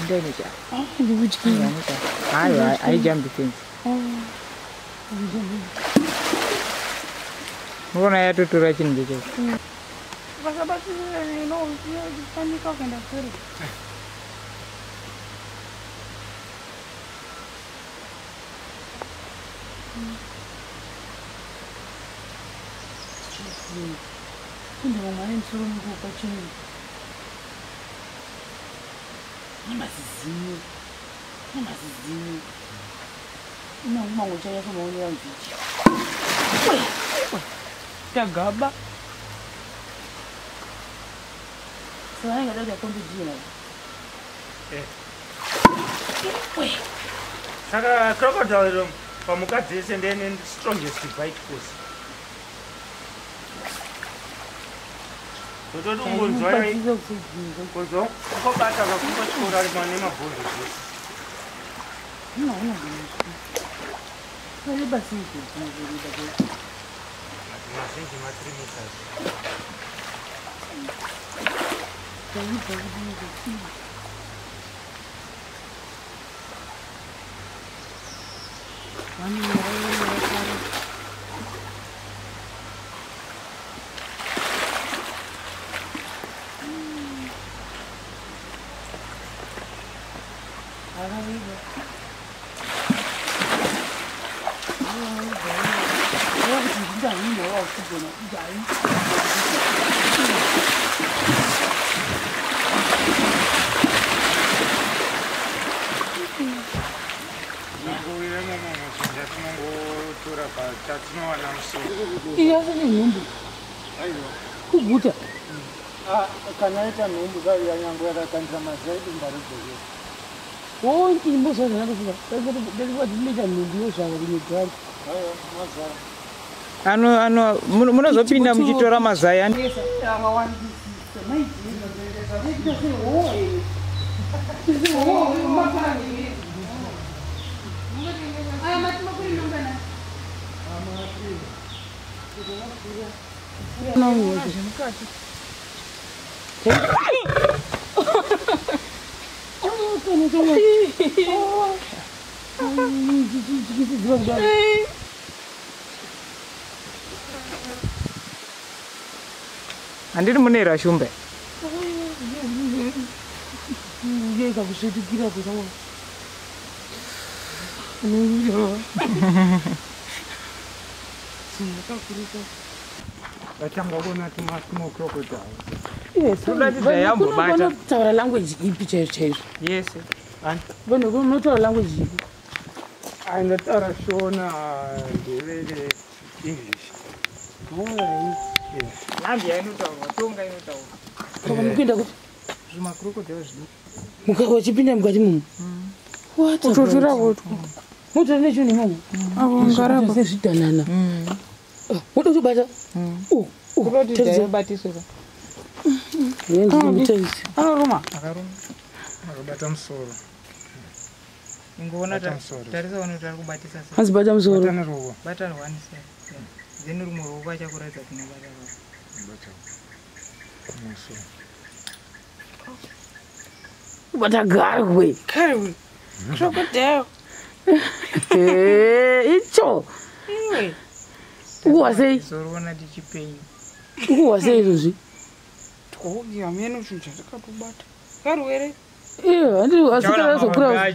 Ndinocha. Ndikutyira. Hayi, haijambi fence. Unoona yatotora chinhu checho. Ukasabatirira inofanika kuenda kure. Kune vamwe vane musoro mukuru kwachinyi. Nemazizinyo. Nemazizinyo. Inomango chanyatso maonera nzichi. Tagaba. Saka anenge ada kuti akombe nayo. Saka crocodile pamhuka dzese ndene strongest bite force. Tototi ungonzwa kunzwa kungobata kakungotyora nemabhonzo zvese. Mazhinji ma 3 meters. Kuguta. Kana yaita nhumbu yanyange yakakandira mazai dumba ridzokera. Oh, imbozvazvanakufunga. Ndinoita nhumbu yozvara rimwe Mazai. Ano ano munozopinda muchitora mazai ani. Handiri munera shumbe. Vatanga kuona tuma crocodile. Vanotaura language ipi chaizvo chaizvo? Yes. Vanhu vanotaura language ipi? Anotaura Shona, Ndebele, English. Zambia inotaurwa, Tonga inotaurwa. Saka mukuenda kupi? Zvimacrocodile zviduku. Wachipinda mukati mumu? Kutotora votwa. Motora nechinhu imomo? Avo ngarapa. Sezvidhanana. Woda kutobata? Crocodile batiswe. Anoruma. Akaruma. Akabata musoro. Ingoona tarisa one kuti ari kubatisa sei. Hanzi bata musoro. Bata neruoko. Bata rwani sei. Then rumwe ruoko achakuratidza kunobata rwako. Bata. Musoro. Kubata garwe. Garwe. Crocodile. Icho. Iwe. Ukuwa sei? Zoroona tichipenyu. Ukuwa sei izvozvi? Twogi hameno chinhu chatakatobata. Garwe. Iyo, handi asikazokura.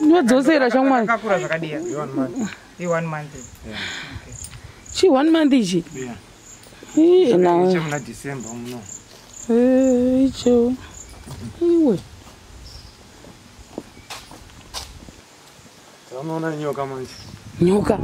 Ndinodzosera shamwari. Kakura zvakadiya. I1 month. Chi 1 month ichi? Yeah. Iye na. Chemuna December muno. Icho. Iwe. Tanoona nyoka manje. Nyoka.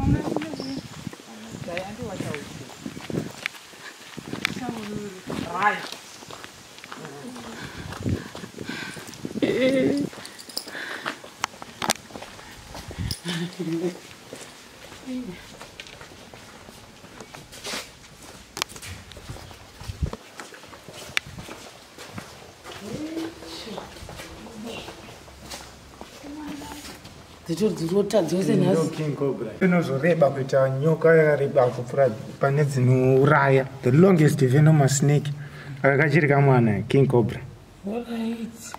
Dzirota dzose nhasi. King Cobra. Inozoreba kuita nyoka yakareba kupfuura pane dzinouraya. The longest venomous snake. Akachiri kamwana King Cobra. Alright.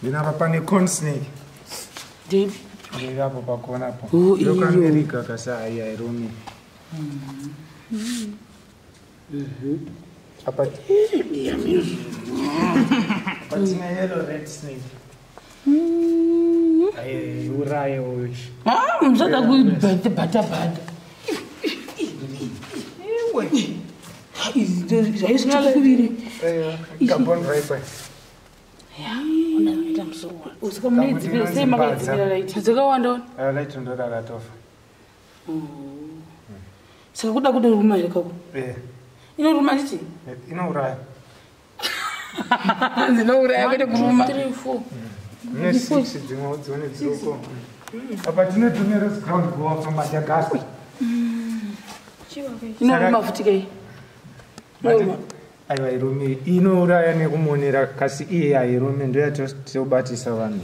Then apa pane corn snake. Ndeipi? Ndeiapo pakona apo. Oh, iyo. YokuAmerica kasi hai hairumi. Apa apa tine yellow red snake. Aiuraye uyu. Ah, musada kuibata bata. Zvaisina kuviri. Gabon viper. Usika muneidzipira sei makaidzipira laiti dzakawanda wani. Ayo light ndorakatofa. Saka kuda kudoruma here kako? Eh, Inoruma nditi? inouraya. Dzinouraya kwete kuruma. 3 4. Mune six dzimwe dzione dziroko. Apa tine Dumeril's ground boa from Madagascar. Inoruma futi kei? Inoruma. Aiwa irumi inouraya nekumonera kasi iye hairumi ndoyatobatisa vanhu.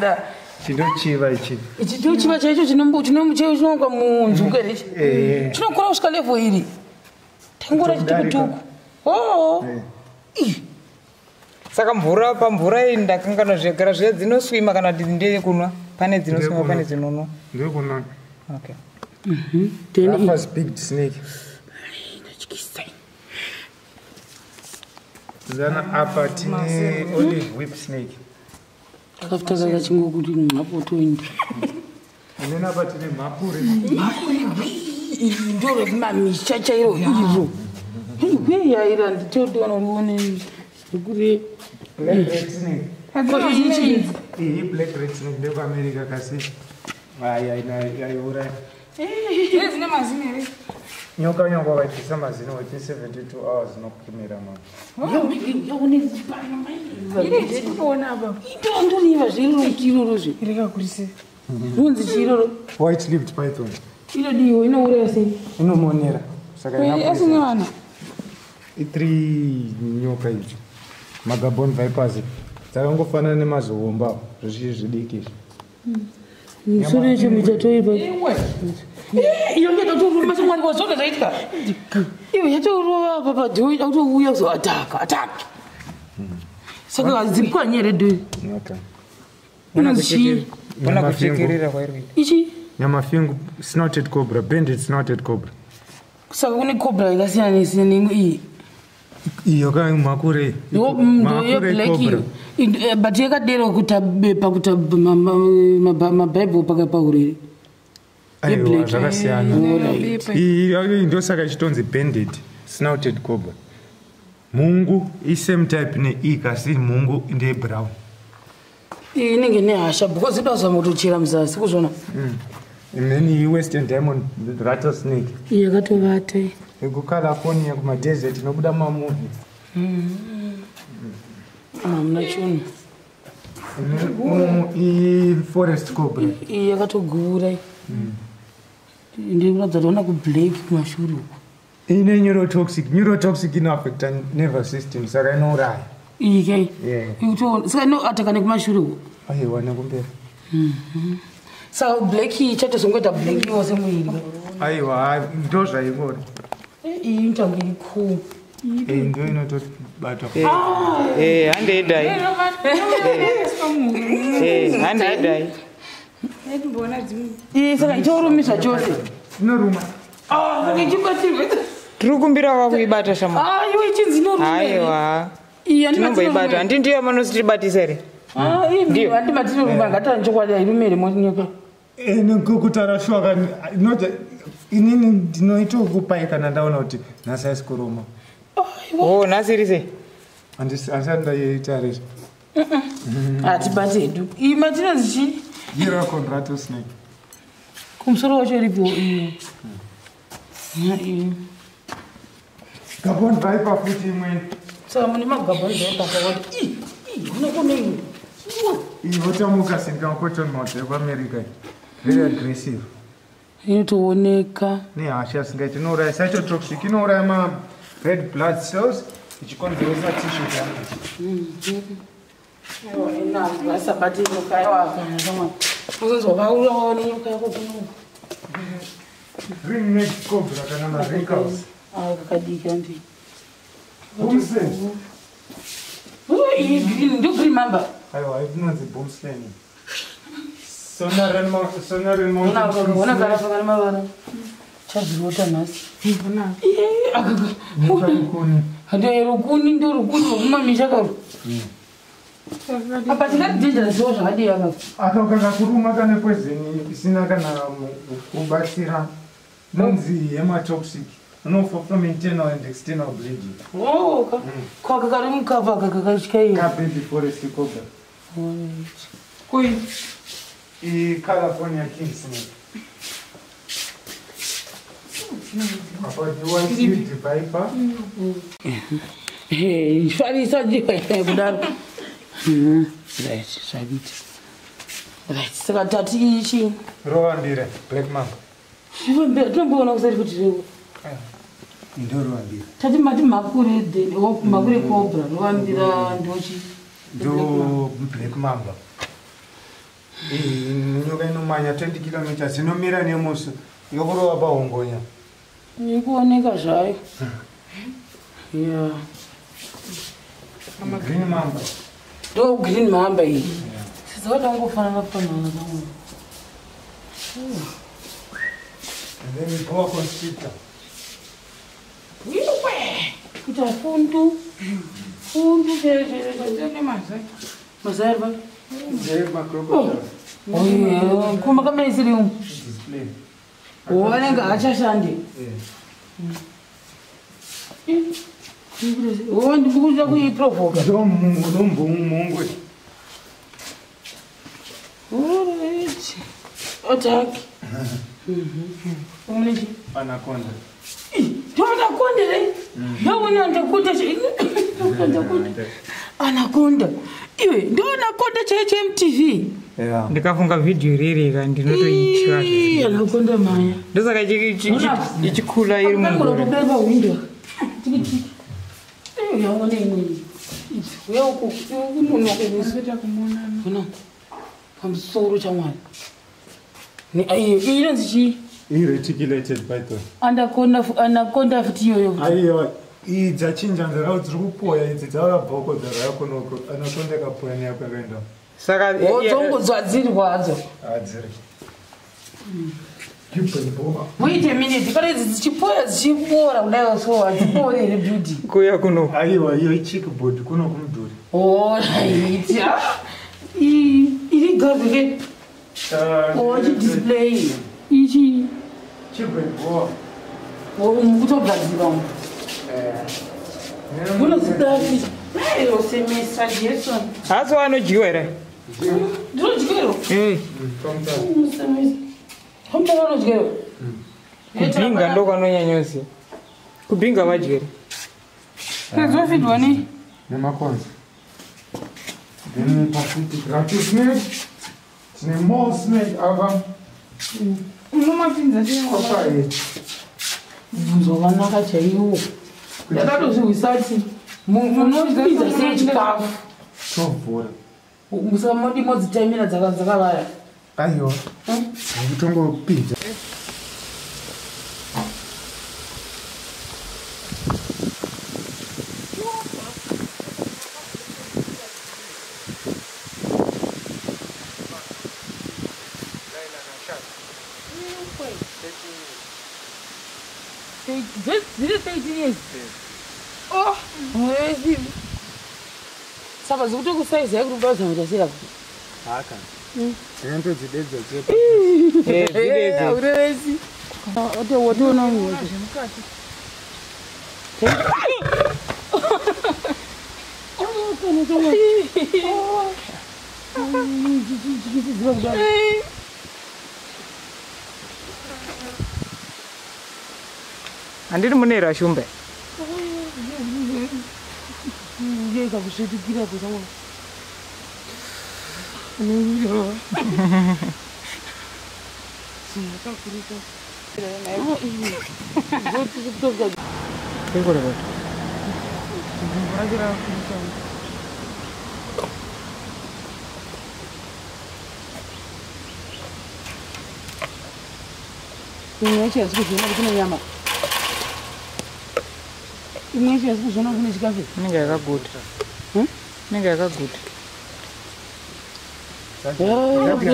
Da. Chindochiva ichi. Ichi ndochiva chaicho chinowanikwa munzungu here ichi? Eh. Chinokura kusvika level iri. Tangora chitukutuku. Oo. Eh. Saka mvura pamvura iyi ndakanganwa zvegara zviya dzinoswima kana kuti ndeyekunwa. Pane dzinoswima pane dzinonwa. Ndekunwa. Okay. Then Rafa's big snake. inotyisa. Then apa tine olive whip snake. Takafuta kakachingokuti nhapo toenda. And then apa tine mhapure. Iri ndorekumamisha chairo iro. Iwe yaira nditotoona urione rikuri. Black red snake. Ichi Iyi black red snake ndekuAmerica kasi hayi aiuraya. Dzine mazino here? Nyoka nyoka vaibvisa mazino within 72 hours nokumira mama. Iri tikuona apa. Itondoriva zviriro irorozve. Rikakurise. Runzi chiiroro. White lipped python. Inodiwa inouraya sei? Inomonera. Saka Asine vana. I3 nyoka idzi. Magabon vipers. Dzakangofanana nemazoomba zvichiri zvidiki izvi. Musoro yacho michatoipa. Iyo ndototoruma semwari wazvona zvaitika. Iwe yatorova apa padhoi autouya kuzoataka ataka. Saka hadzipwanyi here dhoi? Okay. Inonzi chii? Ona kuchekerera kwairi kuita. Ichi? Nyamafingu snouted cobra, banded snouted cobra. Saka kune cobra yakasiyana nesiyana neimwe iyi. Iyo ka mhakure. Ndo yeblack iyo. But yakadero pakuta mabhaibheri pakapauriri. Aiwa Yeblack. zvakasiyana. Alright. Iyi ndosaka ichitonzi banded snouted cobra. Mungu isame type nei kasi mungu ndeye brown. Iyi inenge nehasha because ida kuzama kutochera muzasi kuzvona. And then iyi western diamond rattlesnake. Iyi yakatovata iyi. YekuCalifornia kumadesert inobuda mamovie. Hamuna chunhu. And then umu i-forest cobra. Iyi yakatogura iyi. Ndiri kuratidza kuti ona kublack kumashure uku. Ine neurotoxic. Neurotoxic inoaffecta nervous system saka inouraya. Iyi kai. Yeah. Ikutoona saka inoataka nekumashure uku. Aiwa nekumberi. Saka black iyi chatozongoita black yose muiri. Aiwa ndo zvaingori. Iyi inoita iri cool. Iyi ndo inotobata. Eh, handei dai. Eh, handei dai. Ndimboona dzimwe. Iyi saka ichorumisa chose. Inoruma. Ah, saka ichibatirwe. Tiri kumbira wakuibata shama. Ah, iwe ichinzi inoruma. Aiwa. Iyi Tinomboibata. Handi ndiyo manositibatisa here? Ah, iyi ndiyo handi matinoruma ngatani chokwadi hairume here monyoka. Kutaura shuwa kani not inini ndinoitokupai kana ndaona kuti nhasi haisi kuruma. Oh, nhasi iri sei? Handisati ndaitarisa. Hatibati hedu. Iyi matinonzi chii? Yiracon rattlesnake. Kumusoro wacho iripo iyo. Ya, iyi. Gabon viper futi imweni. Saka mune magabhani akawanda. Ii, ii, unokona iwe. Iyi votamuka kana cottonmouth yekuAmerica iyi. Very aggressive. Inotooneka. Nehasha asingaiti inouraya cytotoxic inouraya ma red blood cells ichikonzeresa tissue damage. Vasabati nyoka yawakana. Uzonzwa vaurawa nenyoka yako kuno. Ring neck cobra kana maricals. Ah, kakadiki andi. Boomslang. Iyi green ndo green mamba. Aiwa, inonzi boomslang. Sonaran mountain. Ona kana kana mavara. Chazvirota nhasi. Rukuni. Hande rukuni ndo rukuni rwekumamisha karo. Apa tingati dangerous wo zvakadii apa. Aka kakakuruma kane poison isina kana kubatsira. Nonzi hematoxic. Unofa from internal and external bleeding. Oh, kwaka kari mukava kakakatyaira. Ka baby forest cobra. Koi. I California king snake. Apa the white viper. Hey, farisa kudaro. Right, zvabita. Right, saka tati ichi. Rovambira, black mamba. Rovambira, tinomboona kusati kuti rewo. Ndo rovambira. Tati mati makure then, makure cobra, rovambira ndochi. Ndo black mamba. Nyoka inomanya 20 kilometers inomira nemusu yokurova pahongonya. Ikuoneka zvayo. Yeah. Green mamba. Ndo green mamba iyi. Sizodongofanana fanana kamwe. And then boa constrictor. Iwe! Kuita fundu. Fundu chero mazai. Mazai ba? Zema crocodile. Oh, kuma kamera isiri umu. Display. Oh, anenge achashande. Oh, ndikuda kuiprovoka. Ndomumungwe. Alright. Attack. Umlechi. Anaconda. Ndo anaconda re? Ndaona anaconda anaconda. Anaconda. Iwe ndo anaconda chaicho MTV. Yeah. Ndikafunga video riri ndinotoitya. Anaconda maya. Ndosaka ichikula iri mumvura. Ndinotobuda window. Tiki tiki. Yaona imweni. Uya uko unonoka Ndinoda kumuona. Uno. Pamusoro chamwari. Iyi inonzi chii? Reticulated python. Anaconda futi iyoyo. Aiwa, iyi dzachinja nzara dziri kupoya idzi dzakabva uko dzaraya kunoko. Anaconda ikapoya neyako yakaenda. Saka dzongodzwa dziri kwadzo. Hadziri. Cuban boa. Wait a minute, kana idzi dzichipoya dzichibora kudai so hadzipori here beauty. Kuya kuno. Aiwa, iyo ichickboard kuno kumudhuri. Alright. Iri gavike. Oh, display. Ichi. Cuban boa. Oh, mukutogadzira umu. Unozvidafi. Usemesa Jason. Haso anodyiwa here? Ndinodyiwa. Eh. Usemesa. Hamtaka anodyiwa. Kubhinga ndokanonyanyozi. Kubhinga vadyere. Dzofidwa nei? Nemakonzo. Then Pacific rattlesnake. Tine mole snake ava. Unomapinza sei? Copperhead. Mubvunzo wakanaka chaiwo. Ndakatozviwisati munopinza sei chikafu? Tovhura. Musamodi modzitaimira dzakavaya. Aiwa. Kutongopinza. Dziri 13 years. Oh, mwezi. Saka zikutokusaiza kuti ubaza sei apa? Haka. Ndinotodzidedza chepa. Dzidedza. Urevesi. Otoona zvemukati. Handiri munera shumbe. Kusvetukira kusamwa. Imwe yacho hatisi kuzviona kuti kune nyama. Imwe yacho yasi kuzviona kune chikafu. Inenge yakaguta. Inenge yakaguta.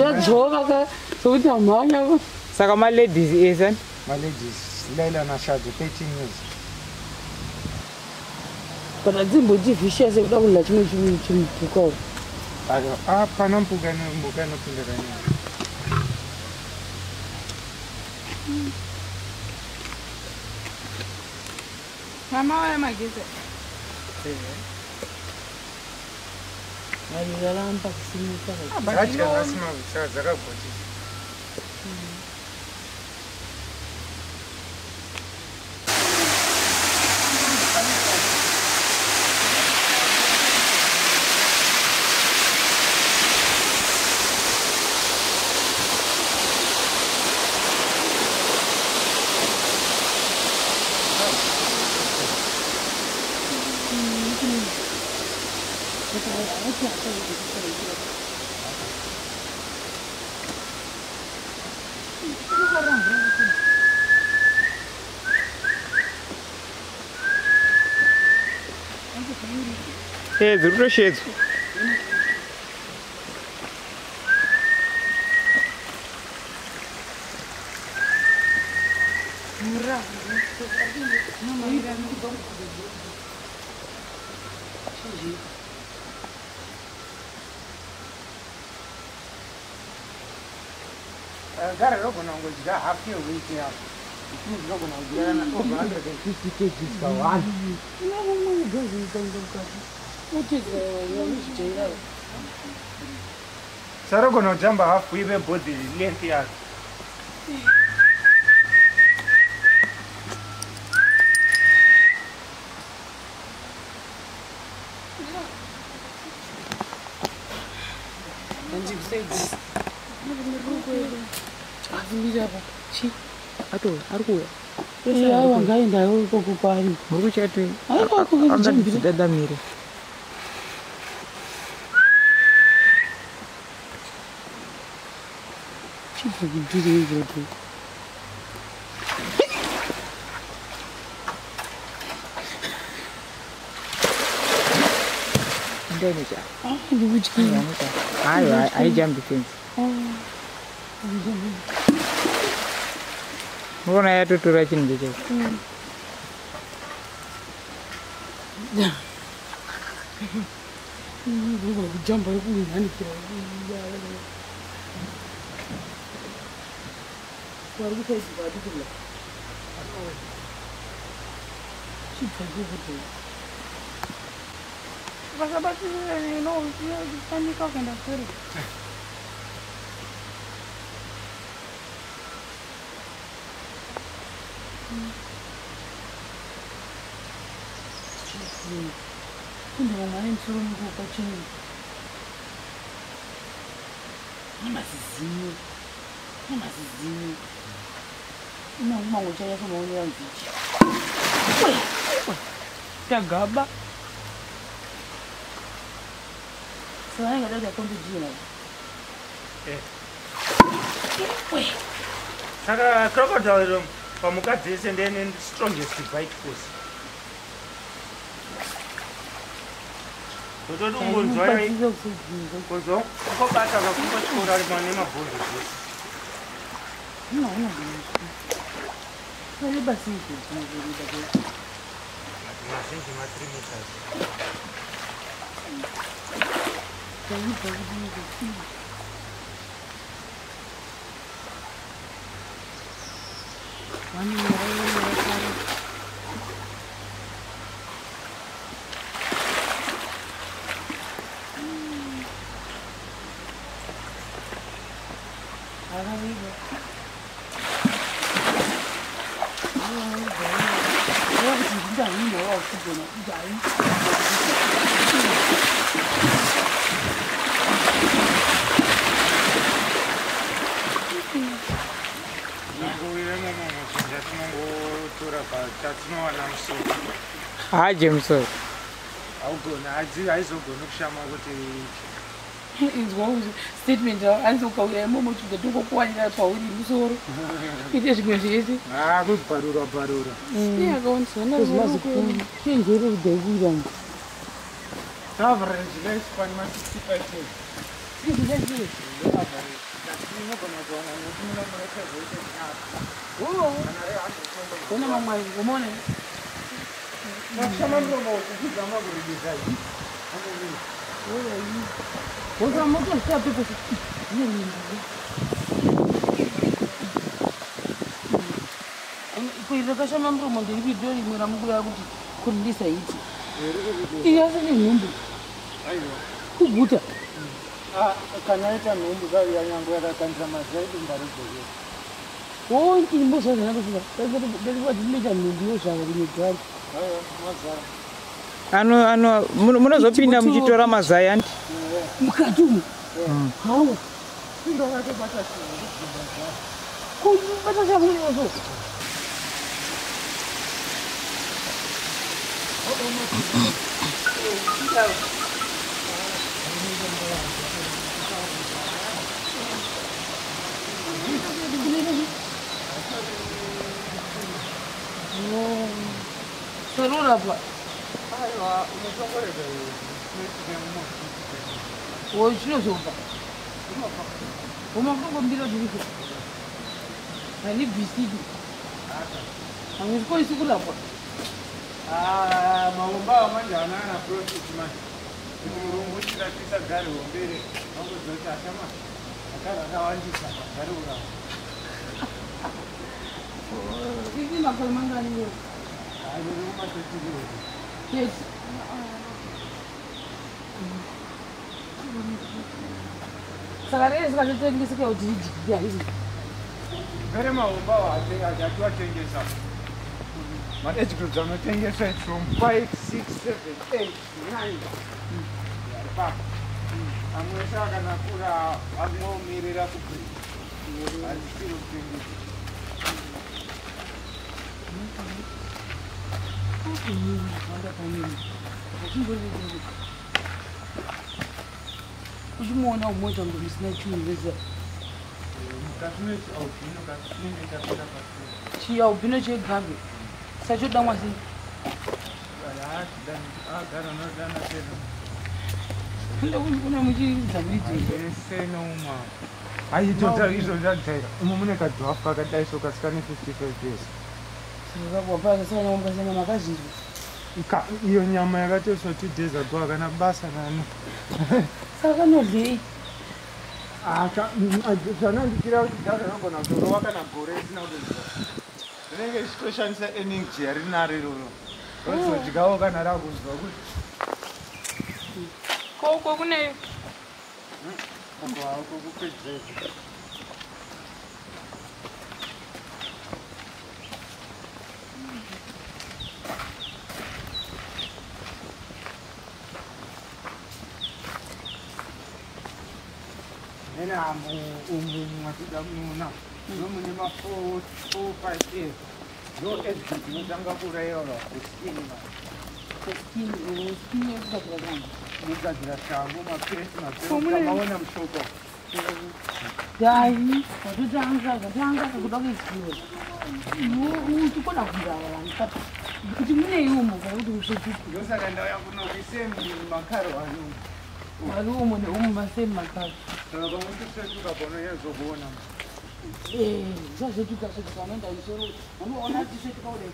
Yadzvova ka sokuti amhanya. Saka maladies ese? Maladies Laila naShadi 13 years. Kana dzimboti vicious kuda kudya chimwe chimupuka. Hapana mpuka inopinda kanyanya. Mama waya magezi. Vairamba kusimuka. Dzadya asi dzakagotisa. Dziri kutoshedzwa. Gara rogona kungodya half yeweight yako. Zvinogona kudya kana over 150 kgs per one. Sarogona kujamba half yebody length yako. Ngaendayo ikoko kwaari. Muri kuchati angadzidadamire. Chibva kudhuze izvozvo. Ndinocha. Ndikutyira. Hayi, haijambi fence. Unoona yatotora chinhu checho. Kujamba kuhanikira. Vari kusaidzi vadikula. Chibva ikoko. Ukasabatirira unofanika kuenda kure. Kune vamwe vane musoro mukuru kwachena. Nemazizinyo. Nemazizinyo. Unomango chanyatsomaonera mviki. Tagaba. Saka anenge ada kuti akombe jina. Saka crocodile pamhuka dzese ndene strongest bite force. Tototi ungonzwa kunzwa kungobata kakungotyora nemabhonzo zvese. Mazhinji ma3 meters. Haje musoro. Haugoni, haizogoni kushama kuti Inzwa statement hanzi ukauya imomo chibva tongokuwanira pauri musoro. Ite zvimwe zvese. Ah, kuzibharura bharura. Mazikuru. Chenjere kudai. Average lifespan ma 65 years. 65 years. Average. Inogona kuwana nekuti munomureka zvoite nyaka. Ona mamwe umone. Kushama muromo uchizama kuridisa. Kuirekashama muromo ndiripi ndo rimwe ramukuya kuti kuridisa iti. Iyo asine nhumbu. Kuguta. Kana aita nhumbu kauya nyange yakakandira mazai dumba ridzokera. Oh, imbozvazvanakufunga. Ndinoita nhumbu yozvara rimwe gari. Aiwa, mazai. Ano ano munozopinda muchitora mazai anti. Mukati umu. Hawo. Ndakatobata chinhu kudhumba zai. Kubata chamunozo. Sarura pa. Aiwa, unotongoregwa zvinoitika mumoto. Oh, chinozobva. Umakungombira zviripo. Handibvisiki. Handikwanisi kurapwa. Ah, maomba awa manje haana kana profit manje. Kuti murungu uchirapisa gari hombere, vangozoti ashama akari akawandisa gari urapa. Iri makore mangani iwo? Hayi, riri kumatotiri. Yes. Saka rese rikatotengeseka kuti ridyiwe harisi. Vere mahomba awa atiwatengesa. Ma-age groups anotengeswa it's from 5, 6, 7, 8, 9. Ipapo. Amwe ese akanakura angomirira kubreed. Hazvisiri kutengesa. Uchimuona umota ngo musina chinhu vese. Mukati mechialbino kasi chinenge chapinda pasi. Chialbino chegabe. Sachodamwa sei? Agara unodana tena. Kuna muchiridza muridzo. Ese nouma. Hayi izvo zvadzaira. Umu mune kadwarf kakadai so kasikane 55 years. Wapasana makazvinzwa. Iyo nyama yakatoiswa 2 days ago hakana basa nani. Saka kanodlei? Zvanondikira kuti dhaka rinogona kutorova kana gore risina kutodya. Rinenge richitoshandisa energy yarinaro iroro. Rozodyawo kana rakuzwa kuti. Koko kune Koko hako kupedzesa. Nena umu mwatida muna. Nomune ma 4, 5 years. Ndo age group inotanga kuraiwa kuskin manje. Skin, skin yekugadzira shangu. Inogadzira shangu, mapesi, mapesi. Maona mushoko. Dai, watotanga, zvatanga kuda kuiziva. Uchikona kurava vanhu kapa. Kuti mune iumo kana kuti usvetuke. Ndosaka ndauya kuno kuisemi makaro ano. Vari umo neumo masemi makaro. Saka pamutosvetuka panonyatsokuona. Zvazvetuka svetuka unoenda musoro. Unoona achisvetuka kudai.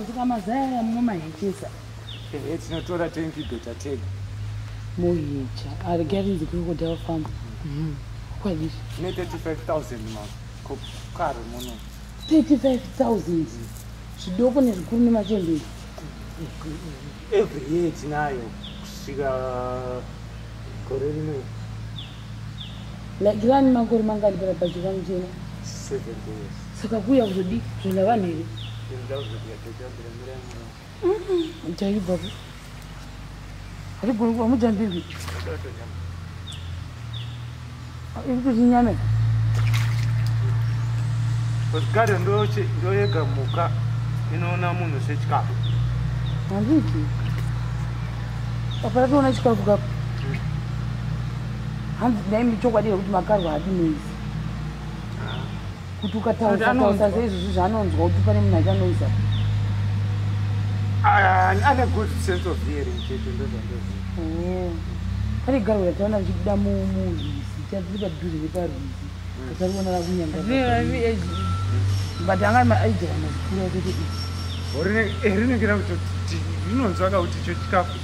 Saka mazai aya munomahechesa. Ehe, tinotora toincubata tega. Mohecha. Arigari crocodile farm. Kwadii? Tine 35,000 makaro muno. 35,000. Zvidoko nezvikuru nemachembere. Every year tinayo kusvika gore rino. Like rani makore mangani pana pachikamu chena? 7 years. Saka kuuya kuzodii? Zvona vanhu here? Chaibvapo. Harigoni kuva mujambirwi. Iri kuchinyame. Gare ndoyega mhuka inoona munhu sechikafu. Handiti apa ratoona chikafu kapo. Hanzi dai chokwadi yekuti makarwa haadi noise. Kuti ukataurisa taurisa seizvozvi zvaanonzwa kuti pane munhu achanoisa. Ane good sense of hearing chete, ndozvandoziva. Pane garwe rataona richibuda murwizi, tiri padhuze neparwizi, tariona rakunyanga. But anga aidzora mazikuru atoti Rinenge rakutoti rinonzwa kuti icho chikafu.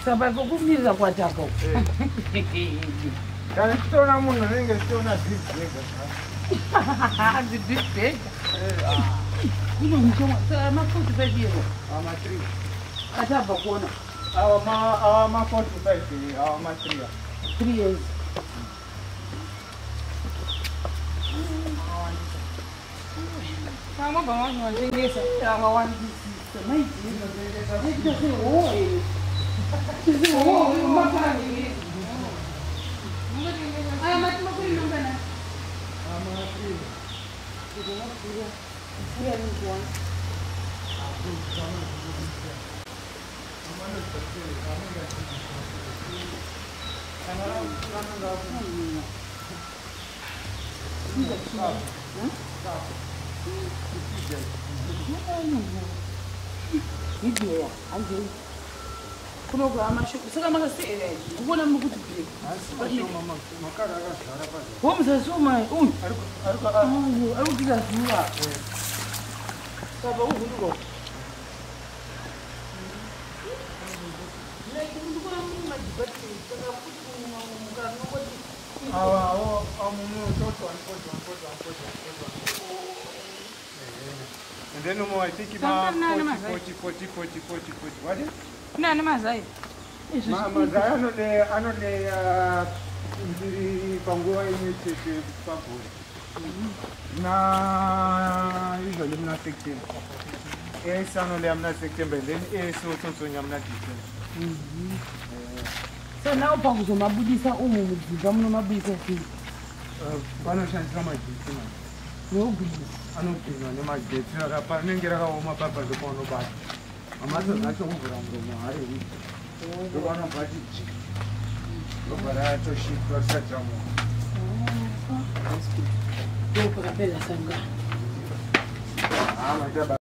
Saka pokumirira kuataka. Kana tichitoona munhu rinenge richitoona big burger. Hanzi big burger. Kuno muchomwa saka ma 45 years. Ama 3. Atabva kuona. Awa ma 45, awa ma 3. 3 years. Mama vanhu vatengesa. Akawandisisa maidii. Nekuita sehoe. Sehoe makani. Aya mati makuri mangana. Ama 3. Mvura inonzwa. Video hanzi kunogara mashoko saka makasiyera ndikuona muri kuti break. Makara akazara pazo. Womuzasoma uyu ari kupisa zuva. Saka uvhunduka. Awa mumu toto 1 1 1 1 1 1. And then I think about 40 40 40 40 40. What is? Nani mazai? Mazai anode ndiri panguva imwe chete pagore. Na usually muna September. Ese anolaya muna September and then ese otsotsonya muna December. So now pakuzomabudisa umu mudzimba munomabudisa sei? Vanoshandisa magetsi manje. Neugwinya. Anogwinywa nemagetsi, rinenge rakaoma papa ndopaunobata. Mamatso dzacho kuvhura muromo hari ndopaunobva ti ji. Ndobva ratoshitwa risati ramuka. Ndopakapera sangano. Maita.